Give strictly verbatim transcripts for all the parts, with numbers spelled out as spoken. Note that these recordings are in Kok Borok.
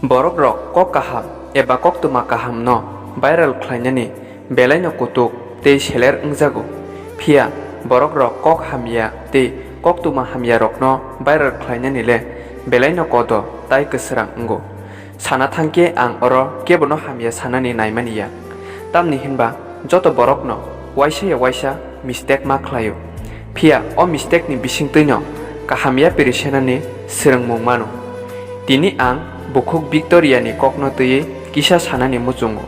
Borok rok kok kaham eba koktwma kaham no viral khlainani belai no kutuk tei seler wngjago. Phiya borok rok kok hamya tei koktwma hamya rok no viral khlainani le belai no kodo tai kwswrang wngo. Sana thangkhe ang oro kebo no hamya sanani naimani ya. Tamni hinba joto borok no waisa ya waisa mistake ma khlaio. Phiya o mistake ni bisingtwi no kaham yapiri senani swrwngmung mano. Tini ang bukhuk Victoria ni kok no twiwi kisa sanani muchungo.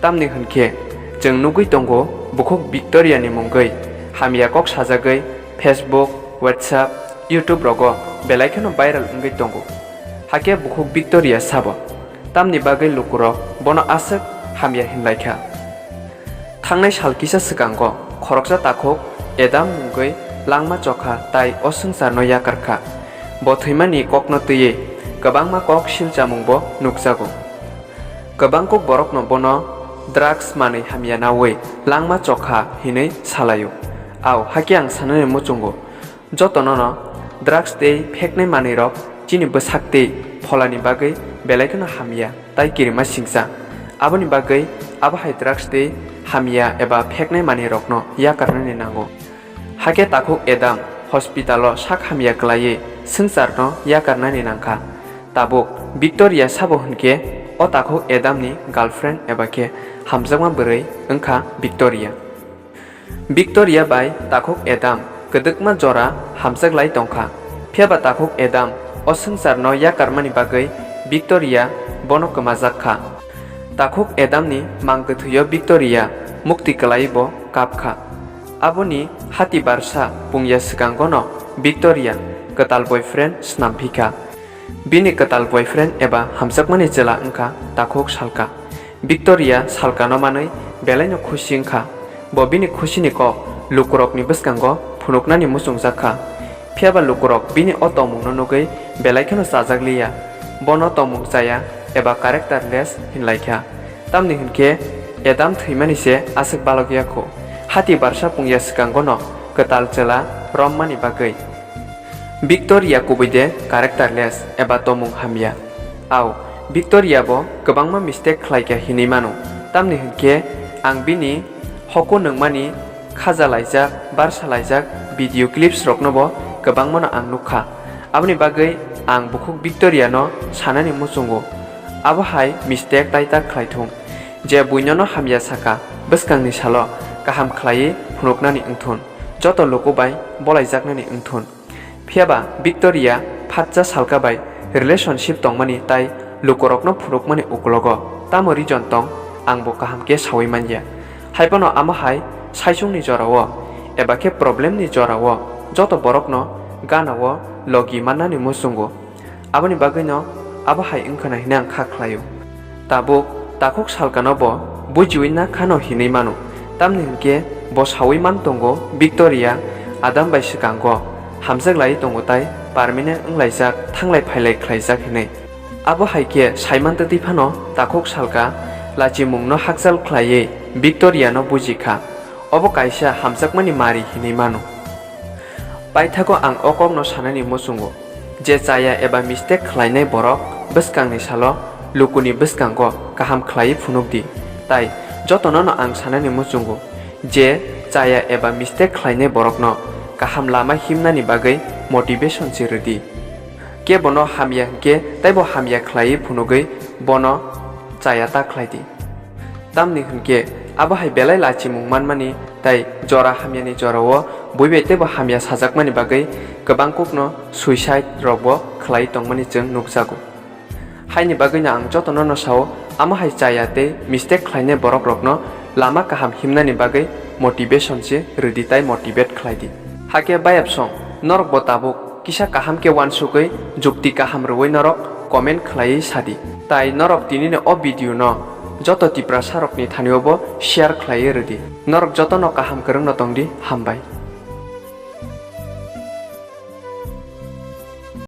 Tamni hwnkhe chwng nugwi tongo bukhuk Victoria ni mungwi hamya kok sajagwi Facebook, WhatsApp, YouTube rogo belai kheno viral wngwi tongo. Hakhe bukhuk Victoria sabo, tamni bagwi lukurok bono aswk hamya hinlaikha. Thangnai sal kisa swkango khoroksa takhuk Adam mungwi langma chokha tai o swngcharno yakarkha. Bo thwimani kokno twiwi kwbangma kok silchamungbo nukjago. Kwbangkuk borokno bono drugs manwi hamya nawi langma chokha hinwi salaio. Ao, hakhe ang sanani muchungo, jotono no drugs tei pheknai manwirok chini bwsak tei pholani bagwi belai kheno hamya tai kirima singcha. Aboni bagwi abo hai drugs tei hamya eba pheknai manwirokno yakarnani nango. Hakhe takhuk Adam hospital-o sak hamya kwlaiwi swngcharno yakarnani nangkha. Tabuk Victoria sabo hwnkhe o takhuk Adamni girlfriend eba khe hamjakma bwrwi wngkha Victoria. Victoria bai takhuk Adam kwdwkma jora hamjak lai tongkha. Phiyaba takhuk Adam o swngcharno yakarmani bagwi Victoria bono kwmajak kha. Takhuk Adamni mang kwthwio Victoria mukti kwlaiwi bo kap kha. Aboni hati barsa pungya swkangono Victoria kwtal boyfriend snam phi kha. Bini kwtal boyfriend eba hamjakmani chwla wngkha takhuk Salka. Victoria Salkano manwi belaino khusi wngkha. Bo bini khusini kok lukurokni bwskango phunuknani muchungjak kha. Phiyaba lukurok bini o tongmungno nugwi belai kheno chajak liya. Bono tongmung chaya eba characterless hinlaikha. Tamni hwnkhe Adam thwimani se aswk balokya kho. Hati barsa pungya swkangono kwtal chwla rommani bagwi. Victoria kubui de characterless eba tomung hamya. Ao, Victoria bo kwbangma mistake khlaikha hinwi mano. Tamni hwnkhe ang bini hoko nungmani khaja laijak, barsa laijak video clips rokno bo kwbangmano ang nukha. Aboni bagwi ang bukhuk Victoria no sanani muchungo. Abo hai mistake tai ta khlaithung. Je buinono hamya saka, bwskangni salo kaham khlaiwi phunuknani wngthun. Joto luku bai bolaijaknani wngthun. Phiyaba Victoria phatsa Salka bai relationship tongmani tai lukurokno phunukmani uklogo tamo reason tong, ang bo kaham khe saui manya. Haiphano amo hai saichungni jorao eba khe problemni jorao joto borokno ganao logi mannani muchungo. Aboni bagwino abo hai wngkhana hwnwi ang kha khlaio. Tabuk takhuk Salkano bo bujiwi na khano hinwi mano, tamni hwnkhe bo saui man tongo Victoria Adam bai swkango hamjak lai tongo tai permanent wnglaijak thanglai phailai khlaijak hinwi. Abo hai khe saiman twtwi phano takhuk Salka lachimungno hakchal khlaiwi Victoriano buji kha, obo kaisa hamjakmani mari hinwi mano. Paithago ang o kokno sanani muchungo, je chaya eba mistake khlainai borok bwskangni salo lukuni bwskango kaham khlaiwi phunuk di. Tai jotono no ang sanani muchungo, je chaya eba mistake khlainai borokno kaham lama himnani bagwi motivation se rwdi. Kebono hamya hwnkhe teibo hamya khlaiwi phunugwi bono chaya ta khlai di. Tamni hwnkhe abo hai belai lachimung manmani tei jora hamyani jorao buibai teibo hamya sajakmani bagwi kwbangkukno suicide rokbo khlai tongmani chwng nukjago. Haini bagwino ang jotono no sao, amo hai chaya tei mistake khlainai borok rokno lama kaham himnani bagwi motivation se rwdi tai motivate khlai di. Hakhe bayapsong norok bo tabuk kisa kaham khe uansugwi jukti kaham rwui norok comment khlaiwi sadi. Tai norok tinini o video no joto Tiprasa rokni thanio bo share khlaiwi rwdi. Norok jotono kaham kwrwngno tongdi, hambai.